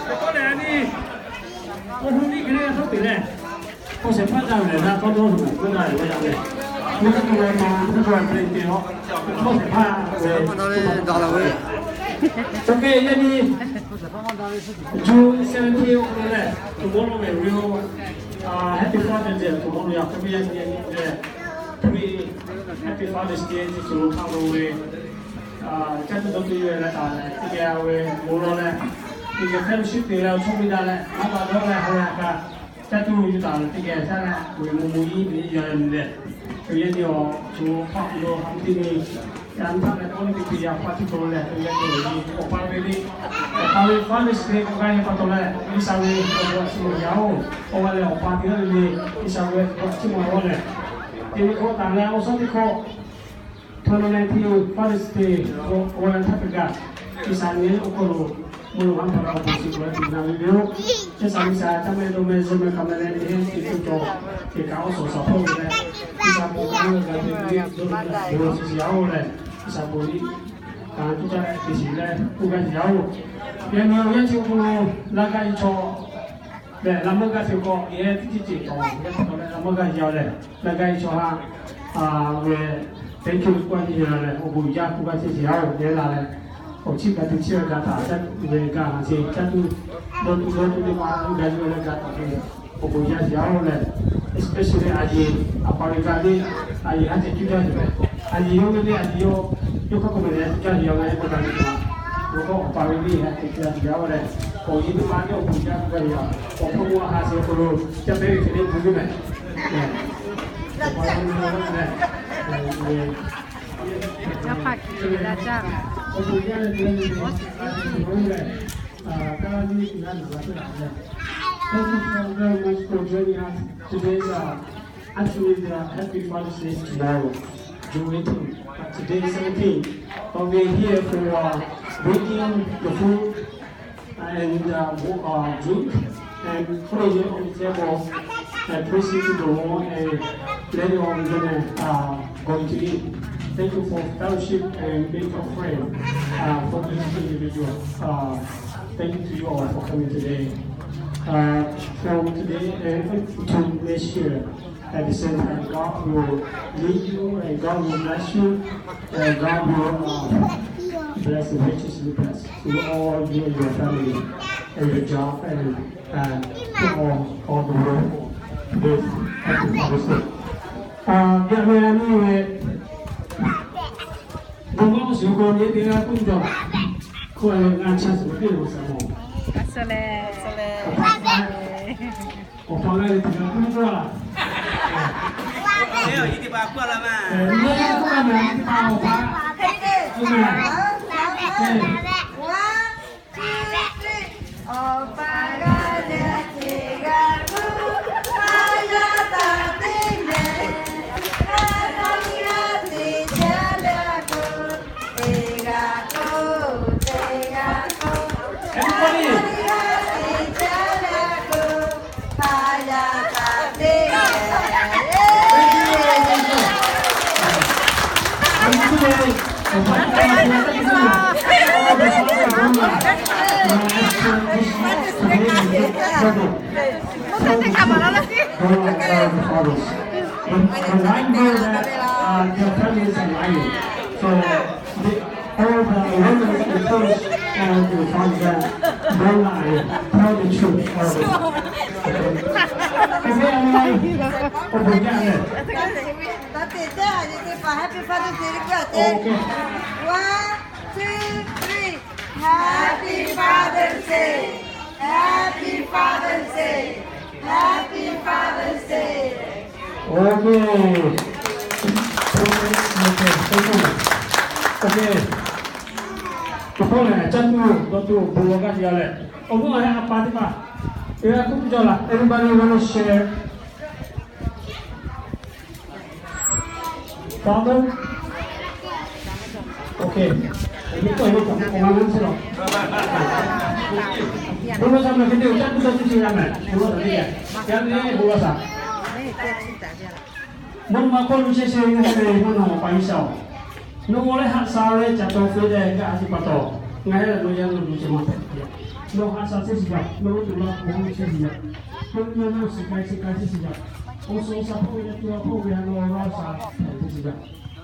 K'oˆ leh ni, k'o hu ni hk'e le k'oˆ te leh, k'o shehˍ hpaˇ daꞈ lehˬ na k'awˇ dawˇ hu k'oˆ daꞈ lehˬ ve daꞈ lehˬ, mvuhˇ naw ma mvuhˇ naw ma te te a, k'o shehˍ hpaˇ daꞈ lehˬ ve. Ok, yaꞈ nyi June seventeen k'oˆ leh, tomorrow ve real Happy Father's Day, tomorrow yaꞈ k'oˆ ve yaꞈ nyi leh, pre Happy Father's Day chi shu lo hk'a lo ve, caˇ tuˬ dawˇ tuˬ ve leh taˍ leh teˇ geh ve bon lawˬ leh, teˇ geh fellowship te leh awˬ chawˇ ve daꞈ leh, maˇ pa dawˇ leh ha leh kaꞈ caˇ tuˬ yuˬ taˍ leh teˇ geh caˇ leh, awˬ ve mvuhˇ mvuhˇ iˉ ve yaˇ leh, yaꞈ nyi awˬ co hk'aˆ lo ha teˇ ve, yaꞈ nyi htaˇ leh k'awꞈ teˇ te yaꞈ hpaˇ tuˬ k'oˆ leh, yaꞈ nyi awˬ pa ve le, awˬ pa ve Father's Day k'oˆ gaˇ ve pa taw leh, G'uiˬsha ve awˬ bon a shu yaˇ oˬ, awˬ g'aˇ leh awˬ pa teˇ g'aˇ le le, G'uiˬsha ve awˬ bon a shu maˇ g'awˇ leh, teˇ ve k'o taˍ leh awˬ suhˉ teˇ hkawˇ twenty nineteen Father's Day k'o, awˬ g'aˇ htaˇ kaꞈ G'uiˬsha ve awˬ hk'aw lo mvuhˇ naw ma htaꞈ awˬ bon shu k'oˆ leh tuˬ na ve yoˬ. G'uiˬsha G'uiˬsha caˇ meh dawˇ meh zuhꞈ meh ka meh leh teˇ heˉ teˇ co cawˬ teˇ kaꞈ awˬ suhˍ awˬ shaˍ hpawˇ ve leh, G'uiˬsha bon kanˉ g'a ve le dawˇ leh bon shu shiˍ yaˇ oˬ leh, G'uiˬsha bon liꞈ kanˉ tuˬ caˇ leh te shiˍ leh k'oˆ gaˇ shiˍ yaˇ oˬ. Yaꞈ nyi awˬ yanˇ chi awˬ hk'aw lo laˇ gaˇ ve chaw lehˬ, laˇ meuˇ gaˇ ve k'o, yehˬ teˇ ceuˬ ceuˬ tawˍ ve pa taw leh laˇ meuˇ gaˇ yaˇ leh, laˇ gaˇ ve chaw haꞈ ve thank you k'oˆ gaˇ ve yaˇ leh, awˬ bon yaˇ k'oˆ gaˇ ve yaˇ oˬ, yehˬ la leh, awˬ chiˇ gaˬ tuˬ chiˇ gaˬ taˍ ve gaˬ haˍ ce caˇ tuˬ dawˇ tuˬ dawˇ tuˬ teˇ ma gaˬ yuˬ leh gaˬ taˍ ve awˬ bon yaˇ yaˇ oˬ leh, especially a yeˬ a pa ve gaˬ le, a yeˬ haˉ ce cuˇ jaˇ ve, a yeˬ yawˇ ve le a yeˬ yawˇ yawˇ hk'aˇ k'oˆ ve leh cuˇ jaˇ ve yaˇ ve k'oˆ gaˇ ve, yawˇ k'o awˬ pa ve le haˉ ce cuˇ jaˇ ve yaˇ oˬ leh, awˬ yeˬ teˇ ma ve awˬ bon yaˇ k'oˆ gaˇ ve yaˇ, awˬ hk'aw lo a ha ce awˬ hk'aw lo caˇ pehˉ ve hk'e le tuˬ ve meh. Awˬ pa ve le leh, awˬ bon yaˇ leh tuˬ ve leh, a, kaˇ laˇ ve tuˬ yaˇ naˬ la teˇ laˬ leh, thank you so very much for joining us today. Actually, the Happy Father's Day is tomorrow, June eighteen, but today is seventeen. But we're here for, uh, bringing the food and, uh, wa-, uh, drink and put it on the table and praise it to the Lord, and later on we're gonna, uh, going to eat. Thank you for fellowship and being a friend, uh, for each individual. Uh, thank you to you all for coming today. Uh, from today and to next year, at the same time, God will lead you and God will bless you and God will, uh, bless and richly bless you, all you and your family and your job and, uh, to all, all the world. This Happy Father's Day. Uh, yeah, we are anyway. Bon g'awˇ shiˍ k'o yehˬ teˇ g'aˇ k'oˆ jaw, k'oˆ ve ngaˬ chaˇ suhˍ teˇ lo saˍ mawˬ. Awˬ pa g'aˇ ve teˇ g'aˇ k'oˆ jaw a. Awˬ pa g'aˇ ve teˇ g'aˇ k'oˆ la ma. Awˬ pa g'aˇ ve teˇ g'aˇ k'oˆ la ma. Awˬ pa g'aˇ ve teˇ g'aˇ k'oˆ, a yaˇ taˍ teˇ meh, a yaˇ teˇ g'aˇ teˇ g'aˇ k'oˆ, teˇ g'aˇ k'oˆ, teˇ g'aˇ k'oˆ, a yaˇ teˇ g'aˇ teˇ g'aˇ k'oˆ, a yaˇ taˍ teˇ meh. The, the line goes that, uh, the family is a lion. So they, All the women in church and the father, brother, tell the truth. Okay, anyway, okay, yeah, yeah. Happy Father's Day. Okay. One, two, three. Happy Father's Day. Happy Father's Day. Happy Father's Day. Okay. Okay. Okay. Awˬ hpawˇ lehˬ, caˇ tuˬ dawˇ tuˬ bon law gaˇ te g'a leh, awˬ hpawˇ lehˬ, a pa teˇ hpaˍ, e, a kuˇ tuˬ jaˇ laˇ. Everybody wanna share? Father? Okay. Awˬ hpawˇ lehˬ, awˬ hpawˇ lehˬ, bon law shaˍ mehˍ, hk'e te awˬ caˇ tuˬ dawˇ tuˬ te g'a mehˍ, bon law shaˍ teˇ geh. Yaꞈ nyi bon law shaˍ. Mvuhˇ naw ma hk'oˆ lo chehˇ chehˇ ve ngaˬ hui ve mvuhˇ naw ma pa G'uiˬsha-oˬ, nawˬ g'aw leh haꞈ shaˍ leh caˍ cawˬ ve leh g'a a ciˉ pa taw, ngaˬ hui lehˬ nawˬ yaˇ nawˬ duˬ chehˇ ma hpehꞈ ve. Nawˬ haꞈ shaˍ chehˇ shiˍ jaˇ, nawˬ hui tuˬ la hk'oˆ chehˇ shiˍ jaˇ, nawˬ hui yaˇ nawˬ shiˍ k'ai shiˍ k'ai chehˇ shiˍ jaˇ, awˬ suhˍ awˬ shaˍ hpawˇ ve leh tuˬ la hk'oˆ ve htaꞈ nawˬ g'a shaˍ hpehꞈ chehˇ shiˍ jaˇ.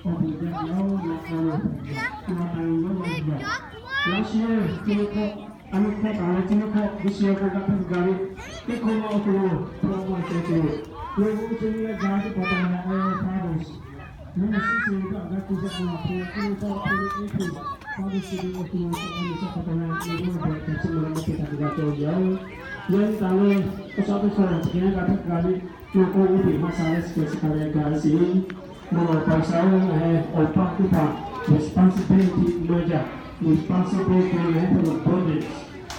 Awˬ bon jaˇ yaˇ-oˬ, nawˬ hk'aw lo hpehꞈ ve, nawˬ htaꞈ nawˬ g'a shaˍ. Laˇ shiˍ-e, teˇ hkawˇ, a nyi hkawˇ taˍ leh teˇ nyi hkawˇ, G'uiˬsha ve hkawˇ g'a hpehꞈ gaˇ ve, teˇ hkawˇ ma awˬ hk'aw lo hpawˇ maˇ cawˬ tuˬ, yawˇ hui teˇ nyi leh ga teˇ hpaˍ taˍ leh, a, Father's, mvuhˇ naw ma shiˉ chi ve kaꞈ g'a hk'e shaꞈ la hpawˇ teˇ nyi hkawˇ teˇ nyi hkawˇ, Father's Day awˬ hk'aw lo shaꞈ la nyi shaꞈ hpawˇ taˍ leh, yawˇ hui bon cawˬ chi ma leh maˇ te taˍ ve g'a cawˬ yaˇ-oˬ. Yaꞈ nyi taˍ leh, awˬ shaˍ teˇ hkawˇ teˇ nyi g'a hpehꞈ gaˇ ve, nawˬ k'o g'oˇ peꞈ haꞈ shaˍ leh shiˍ k'ai shiˍ k'ai leh gaˇ ve shiˍ. Mvuhˇ naw ma pa G'uiˬsha-oˬ, ngaˬ hui awˬ pa teˇ hpaˍ responsibility maˇ jaˇ, responsibility ngaˬ hui hpehꞈ ve burden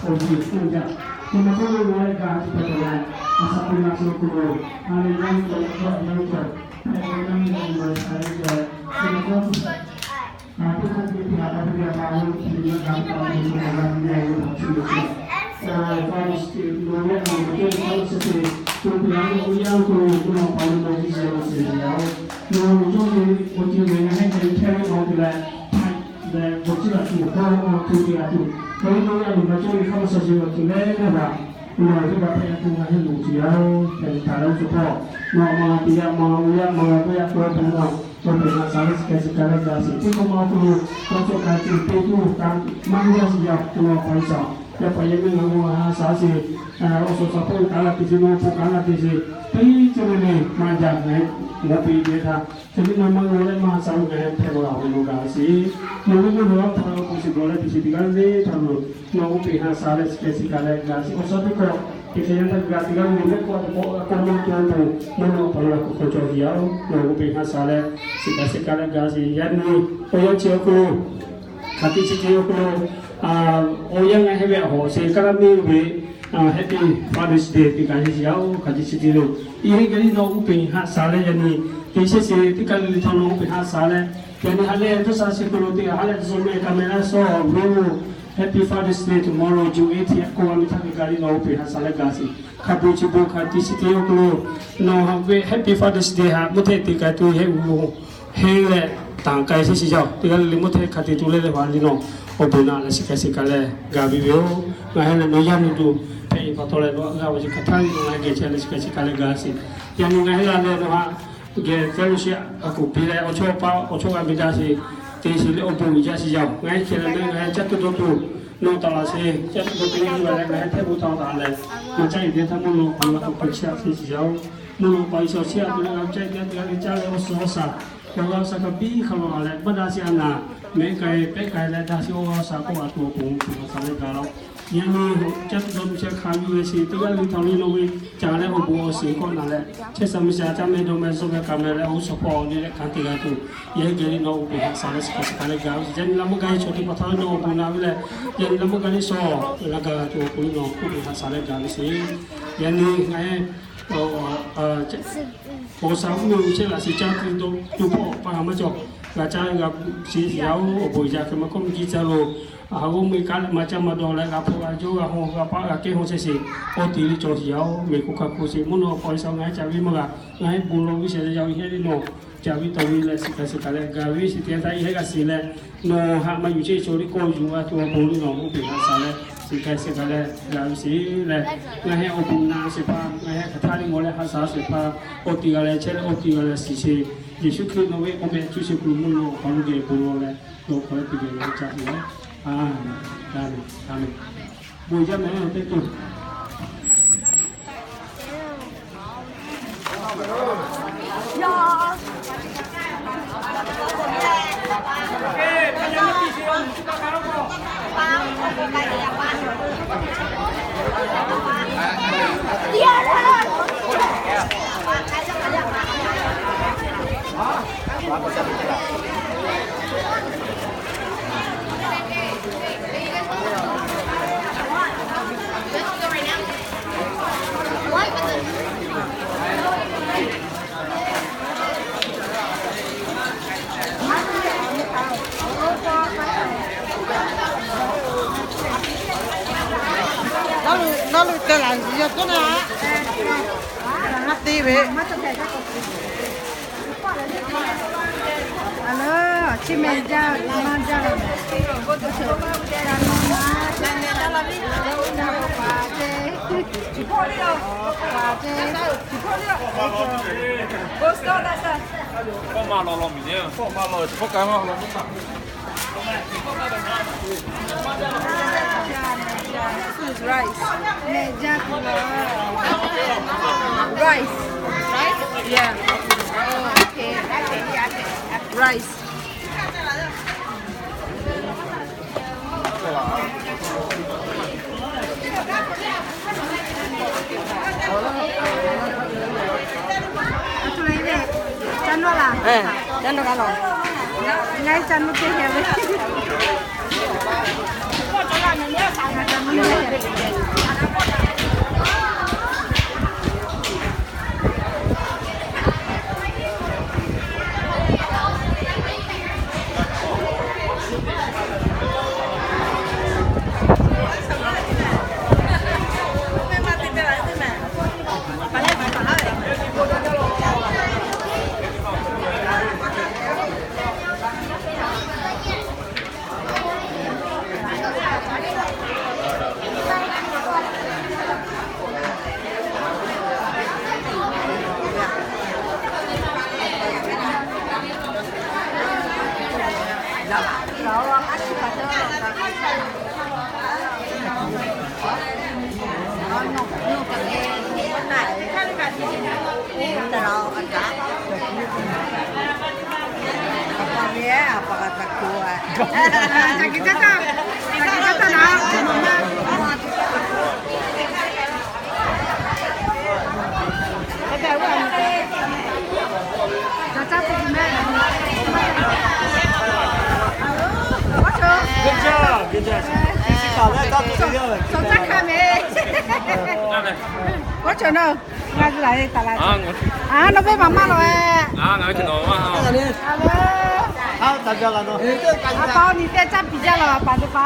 awˬ vuiˬ htaˇ jaˇ. Hk'e ma k'oˆ lo, nawˬ leh ga chi pa taw leh, a shaꞈ teꞈ la shu awˬ hk'aw lo, a leh yaˇ ve cawˬ, yaˇ ve cawˬ, hk'e leh yaˇ ve cawˬ, yaˇ ve cawˬ, hk'e ma k'oˆ, a, teˇ hkawˇ teˇ hpaˍ pa teˇ hpaˍ pa lo, hk'e leh ga pa lo, hk'e leh ga ve awˬ hk'aw lo, a, Father's Day lo leh, a, teˇ hkawˇ teˇ hpaˍ lo, hk'e leh ga ve awˬ hk'aw lo, mvuhˇ naw ma pa lo nawˬ G'uiˬsha lo shiˍ ve yoˬ. Nawˬ yawˇ ve awˬ ceuˬ ve ngaˬ hui hk'e hpehꞈ ve awˬ ceuˬ leh, htaꞈ leh awˬ ceuˬ g'a tuˬ, hkawˇ awˬ hk'aw lo te g'a tuˬ, hk'e leh nawˬ yaˇ ve awˬ ceuˬ ve hk'a ma shaˍ shiˍ awˬ ceuˬ leh leh htaꞈ, nawˬ teˇ g'aˇ hpehꞈ tuˬ ngaˬ hui loˍ tuˬ yoˬ. Hpehꞈ ve htaꞈ leh awˬ ceuˬ hpawˇ, nawˬ ma teˇ g'aˇ ma, awˬ yaˇ ma, awˬ yaˇ hk'aw lo hpehꞈ nawˬ, nawˬ hpehꞈ haꞈ shaˍ leh shiˍ k'ai shiˍ k'ai leh gaˇ shiˍ. Teˇ hkawˇ ma awˬ hk'aw lo, nawˬ cawˬ k'ai tuˬ te tuˬ kaꞈ maˇ g'a shiˍ yaˇ, nawˬ pa G'uiˬsha, yaˇ paˍ yaˇ miˇ ngaˬ g'aw haꞈ shaˍ shiˍ, awˬ suhˍ shaˍ hpawˇ kaꞈ g'a te shiˍ, nawˬ hpawˇ kaꞈ g'a te shiˍ, teˇ ceuˬ le le maˇ jaˇ, ngaˬ hui g'aw piˇ ve htaꞈ, chi teˇ maˇ maˇ g'aw leh maˇ haꞈ shaˍ ve ngaˬ hui hpehꞈ ve laˬ ve nawˬ gaˇ shiˍ. Nawˬ ve mvuhˇ naw ma pa lo k'oˆ shiˍ g'aw leh te shiˍ teˇ g'aˇ le htaꞈ lo, nawˬ g'oˇ peꞈ haꞈ shaˍ leh shiˍ k'ai shiˍ k'ai leh gaˇ shiˍ. Awˬ shaˍ teˇ hkawˇ, teˇ hk'e yaˇ htaˇ g'a teˇ g'aˇ le le k'o, a k'o, a k'o maˇ k'o k'o, mvuhˇ naw ma pa lo k'o k'o cawˬ ve yoˬ. Nawˬ g'oˇ peꞈ haꞈ shaˍ leh shiˍ k'ai shiˍ k'ai leh gaˇ shiˍ. Yaꞈ nyi, awˬ yanˇ chi awˬ hk'aw lo hk'aˬ te chi te awˬ hk'aw lo, awˬ yanˇ ngaˬ hui ve awˬ suhˍ kaˇ laˇ miˇ ve, Happy Father's Day teˇ kaꞈ yeˇ shiˍ yaˇ-oˬ, hk'aˬ te chi te lo. Iˉ heˆ gaˬ liˇ nawˬ g'oˇ peꞈ haꞈ shaˍ leh yaꞈ nyi, teˇ shehˇ shiˍ teˇ kaˇ le le htaꞈ nawˬ g'oˇ peꞈ haꞈ shaˍ leh, yaꞈ nyi ha lehˬ tuˬ shaˍ shiˍ hk'aw lo teˇ g'aˇ ha lehˬ tuˬ suh meh ka meh laˇ shawˍ ve lo, Happy Father's Day tomorrow, June eighteen k'oˆ a miˬ htaˇ ve gaˬ liˇ nawˬ g'oˇ peꞈ haꞈ shaˍ leh gaˇ shiˍ. Hk'a peu chi bon hk'aˬ te chi te awˬ hk'aw lo, nawˬ hui ve Happy Father's Day htaꞈ mvuhˇ hteˇ te k'ai tuˬ yehˇ uiˍ lo henˇ leh tanˬ k'ai sheˍ shiˍ yaˇ-oˬ. Teˇ g'aˇ le le mvuhˇ hteˇ hk'a te tuˬ leh leh haꞈ liˇ nawˬ awˬ bon naꞈ leh shiˍ k'ai shiˍ k'ai leh gaˇ ve yoˬ. Ngaˬ hui lehˬ nawˬ yaˇ nawˬ duˬ hpehꞈ ve pa taw leh nawˬ g'a ve chi hk'aˬ htaˇ ve nawˬ g'a geh chehˇ leh shiˍ k'ai shiˍ k'ai leh gaˇ shiˍ. Yaꞈ nyi ngaˬ hui la leh nawˬ haꞈ geh fellowship a kuˬ piˇ leh awˬ chawˇ pa awˬ chawˇ g'a ve jaˇ shiˍ, te shiˍ leh awˬ bon uiˍ jaˇ shiˍ yaˇ-oˬ. Ngaˬ hui hk'e leh ngaˬ hui caˇ tuˬ dawˇ tuˬ nawˬ taˍ laꞈ sheˍ, caˇ tuˬ dawˇ tuˬ leh ngaˬ hui hteˇ bon htaꞈ taˍ leh, maˇ caˇ yeˬ teˇ htaˇ mvuhˇ naw pa lo k'o k'o chiˇ aꞈ te shiˍ yaˇ-oˬ. Mvuhˇ naw pa G'uiˬsha chiˇ aꞈ te leh g'a caˇ yeˬ teˇ g'aˇ le caˇ leh awˬ suhˍ awˬ shaˍ, awˬ g'aˇ shaˍ hk'a biˇ hk'a lo a leh maˇ daꞈ shiˍ a naˍ, mehˆ k'ai pehˆ k'ai leh daꞈ shiˍ awˬ g'aˇ shaˍ k'oˆ a tuˬ awˬ pon shiˍ k'ai shaˍ leh gaˬ laˇ-oˬ. Yaꞈ nyi caˇ tuˬ dawˇ tuˬ chehˇ hk'a yuˬ ve shiˍ teˇ g'aˇ le htaꞈ le nawˬ ve caˍ leh awˬ bon awˬ shiˍ k'awꞈ naˍ leh, chehˇ shaˍ miˬ shaˍ caˇ meh dawˇ meh zuhˆ meh ka meh leh awˬ g'uˇ suhˍ hpawˇ le leh hkanˍ te g'a tuˬ, yehˇ geh le nawˬ g'oˇ peꞈ haꞈ shaˍ leh shiˍ k'ai shiˍ k'ai leh gaˬ ve shiˍ. Yaꞈ nyi la mvuhˇ gaˬ le chaw teˇ hpaˍ htaꞈ nawˬ awˬ bon naꞈ ve leh, yaꞈ nyi la mvuhˇ gaˬ le shaw g'a gaˬ tuˬ awˬ pon le nawˬ g'oˇ peꞈ haꞈ shaˍ leh gaˬ ve shiˍ. Yaꞈ nyi ngaˬ hui awˬ shaˍ uˉ meh uiˍ chehˇ laꞈ shiˍ caˇ tuˬ dawˇ tuˬ hpawˇ pa g'a maˇ cawˬ, g'a caˇ g'a shiˍ yaˇ-oˬ. Awˬ bon yaˇ hk'e maˇ kawˆ mvuhˇ jiˇ caˇ lo, a ha g'oˇ mvuhˇ kaˉ leh maˇ caˇ maˇ dawˇ leh g'a hpawˇ g'a jawˇ g'a haw g'a paˆ g'a kehˉ haw chehˇ shiˍ. Awˬ te le cawˬ shiˍ yaˇ-oˬ. Mehˬ hk'oˆ hk'a hk'oˆ shiˍ mvuhˇ naw pa G'uiˬsha ngaˬ hui caˍ ve maˇ g'a, ngaˬ hui bon lawˬ ve shehˍ leh yaˇ ve heˆ le nawˬ caˍ ve tawˬ ve leh shiˍ k'ai shiˍ k'ai leh gaˬ ve shiˍ teˇ htaˇ iˉ heˆ g'a shiˍ leh, nawˬ haꞈ maˇ yuˬ chehˇ chaw le kawˆ yuˬ g'a tuˬ awˬ pon le nawˬ g'oˇ peꞈ haꞈ shaˍ leh Shiˍ k'ai shehˍ k'ai leh g'a ve sheˍ leh, ngaˬ hui awˬ bon naˍ sheˍ hpaˇ, ngaˬ hui hk'aˬ htaˇ ve mawˬ leh ha shaˍ sheˍ hpaˇ, awˬ ti g'a leh chehˇ leh awˬ ti g'a leh shiˍ sheˍ, Yeˍsuˆ Hkriꞈ nawˬ ve awˬ meh cuˇ sheˍ hk'aw lo mvuhˇ naw awˬ hk'aw lo geh bon lawˬ leh, nawˬ hk'aw lo teˇ geh g'a caˇ ve yoˬ. Aˬ, aˬ, aˬ, bon jaˇ mehˍ teˇ to. Nawˬ hui te laˬ yuˬ tuˬ na, maˇ te ve. A leuˉ, chi meh jaˇ, maˇ jaˇ la meh. K'awꞈ maˇ law law miˬ nehˬ, k'awꞈ maˇ law, k'awꞈ k'ai maˇ law. This is rice. Rice. Rice? Yeah. Oh, okay. Rice. Good job, good job. Awˬ caˉ hkanˍ meh. Awˬ caˉ nawˬ, ngaˬ hui laˬ ve taˍ laˬ. A, nawˬ ve maˍ maˇ lawˬ e. A, ngaˬ hui cawˬ nawˬ maˇ. A, a pa awˬ niˬ teˇ caˇ piˍ jaˇ la, a pa teˇ pa.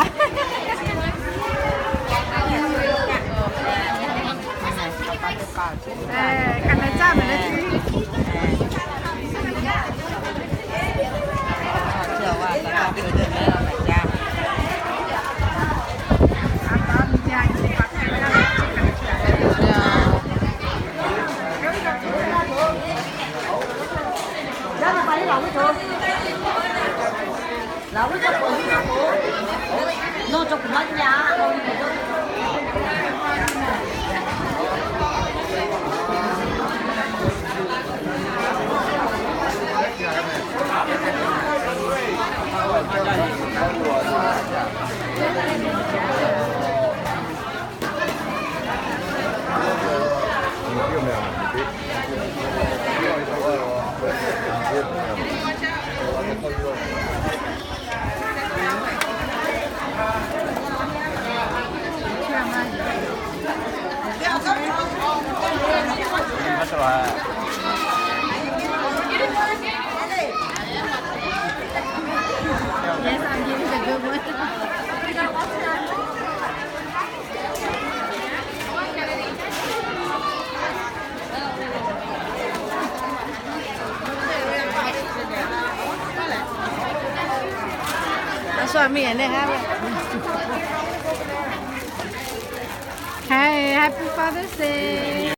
A shu a miˇ nehˬ haˉ ve. Happy Father's Day.